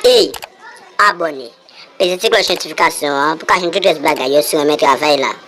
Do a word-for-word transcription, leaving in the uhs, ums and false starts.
Ey, abòne. Peze ti klòch notifikasyon an pou ka jwenn tout rès bagay yo si w renmen travay la.